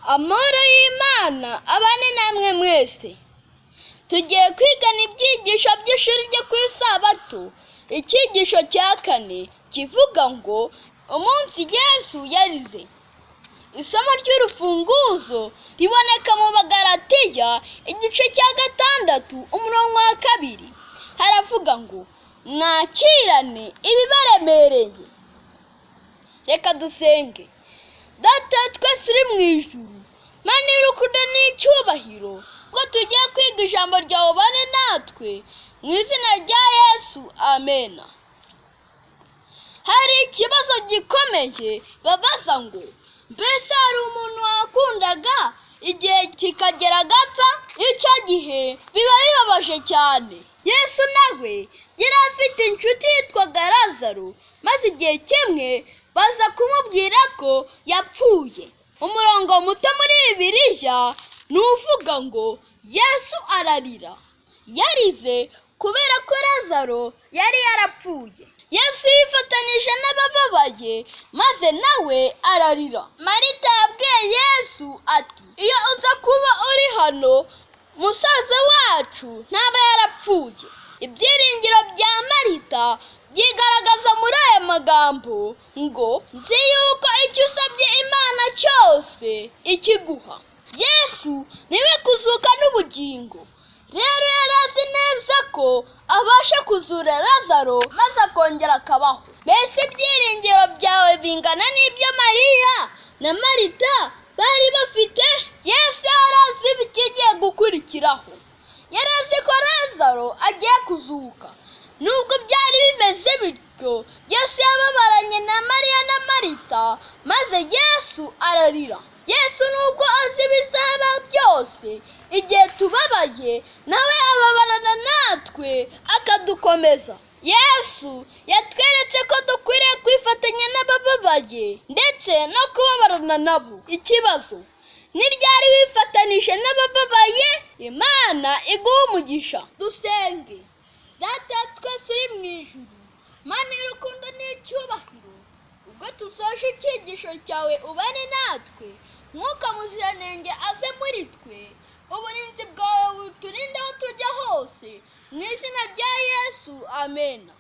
Amahoro y'Imana abane namwe mwese. Tugiye kwigana ibyigisho by'ishuri ryo ku Isabato, icyigisho cya kane kivuga ngo umunsi Yesu yarize. Isomo ry'urufunguzo riboneka mu Bagalatiya igice cya 6 umurongo wa 2. Haravuga ngo mwakirane ibibaremereye. Reka dusenge. Data twese uri mu ijuru, Mana y'urukundo n'icyubahiro, ubwo tugiye kwiga ijambo ryawe ubane natwe, mu izina rya Yesu, amena. Hari ikibazo gikomeye babaza ngo mbese hari umuntu wakundaga igihe kikagera agapfa? Icyo gihe biba bibabaje cyane. Yesu nawe yari afite inshuti yitwaga Lazaro, maze igihe kimwe baza kumubwira ko yapfuye. Umurongo muto muri Bibiliya ni uvuga ngo Yesu ararira. Yarize kubera ko Lazaro yari yarapfuye. Yesu yifatanije n'abababaye maze nawe ararira. Marita yabwiye Yesu ati iyo uza kuba uri hano musaza wacu ntaba yarapfuye. Ibyiringiro bya Marita byigaragaza muri aya magambo ngo nzi yuko icyo usabye Imana cyose ikiguha. Yesu niwe kuzuka n'ubugingo. Rero yari azi neza ko abasha kuzura Lazaro maze akongera akabaho. Mbese ibyiringiro byawe bingana n'ibyo Mariya na Marita bari bafite? Yesu yari azi ikigiye gukurikiraho. Yari azi ko Lazaro agiye kuzuka. Nubwo byari bimeze bityo, Yesu yababaranye na Mariya na Marita, maze Yesu ararira. Yesu nubwo azi ibizaba byose, igihe tubabaye nawe ababarana natwe akadukomeza. Yesu yatweretse ko dukwiriye kwifatanya n'abababaye ndetse no kubabarana nabo. Ikibazo ni ryari wifatanije n'abababaye? Imana iguhe umugisha. Dusenge. Data twese uri mu ijuru, Mana y'urukundo n'icyubahiro, ubwo dusoje icyigisho cyawe ubane natwe, Mwuka Muziranenge aze muri twe, uburinzi bwawe buturinde aho tujya hose, mu izina rya Yesu, amena.